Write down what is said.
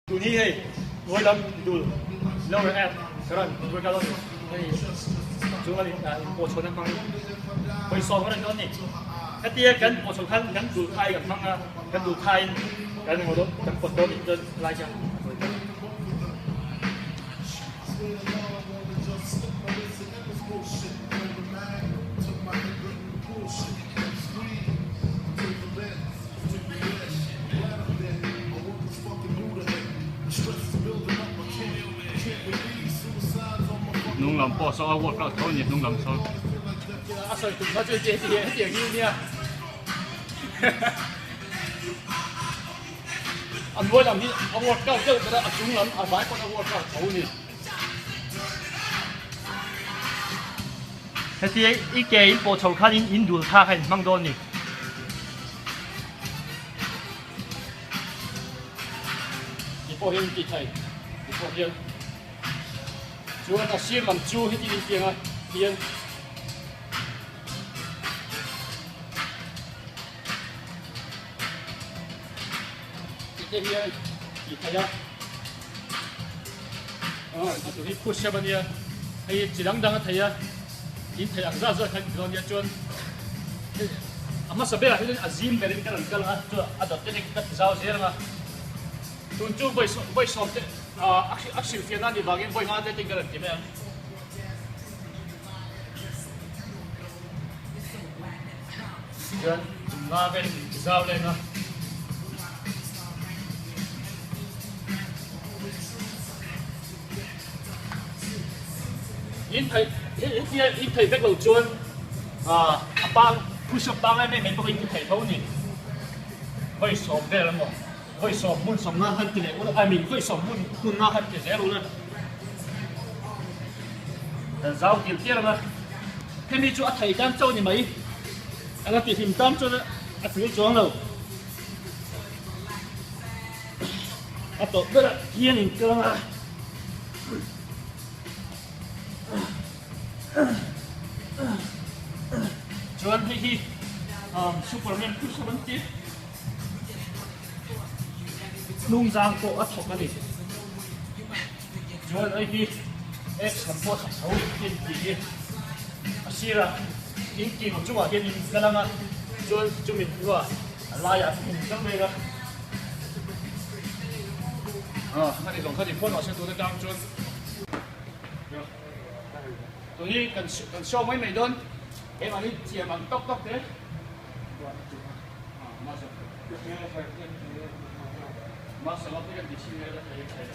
Tun hi hei hnuai lam dul lower ab ka rawn workout a ni. Hei chung a inpawh chhuahna hmang hawi sawm ka rawn dawn a ni. Hetia kan pawh chhuah khan kan dul thai kan hmang a, kan dul thaiin kan ngaw dawn kan pawt dawn a nih chuan helai hian a hawi dawn. Hnung lam pawh saw a workout tho a ni hnung lam sawn. A sawi tum kha chu hetiang hi nia. A hnuai lam hi a workout deuh ber a, a chung lam a vai pawn a workout tho a ni. Hetia i ke in pawh chho khan in in dul tha kha in hmang dawn a ni. Ti pawh hian in ti thei, ti pawh hian chuan a sir lam chu heti in tiang a hian ti te hian ti thei a, a tur hi push up a nia, hei chi dang dang a thei a, in theih ang zat zat khan ti dawn nia chuan a hmasa berah hian a zim berin ka rawn kal ang a, chuan a dawt te ka ti zau zel ang a, tun chu vawi sawm te a hrilhfiahna a nih vangin vawi nga te tin ka rawn ti mai ang. Chuan nga vel in zau leng a. In thei hetia in thei vek lo chuan a pang push up pangai mai mai pawh in ti thei tho a ni. Vawi sawm vel emaw vawi sawm hmun sawm nga khan ti leh ula I mean vawi sawm hmun hmun nga khan ti zel ula kan zau tir tir ang a. Hemi chu a thei tan chauh a ni mai. A la tihlim tan chuan a tul chuang lo. A tawp berah hian in kal ang a. Chuan hei hi Superman push up an ti. Hnung zang pawh a thawk a ni. Chuan hei hi abs lam pawh a thawk tho in tih hi a sirah in tih ang chungah hian in kal ang a, chuan chumi hnuah a laiah in kal mek a. Khati zawng khati phone ah se tun atang chuan tun hi kan kan show mai mai dawn keimahni thiam ang tawk tawk te Muscle up te kan ti chhin vel a thei thei.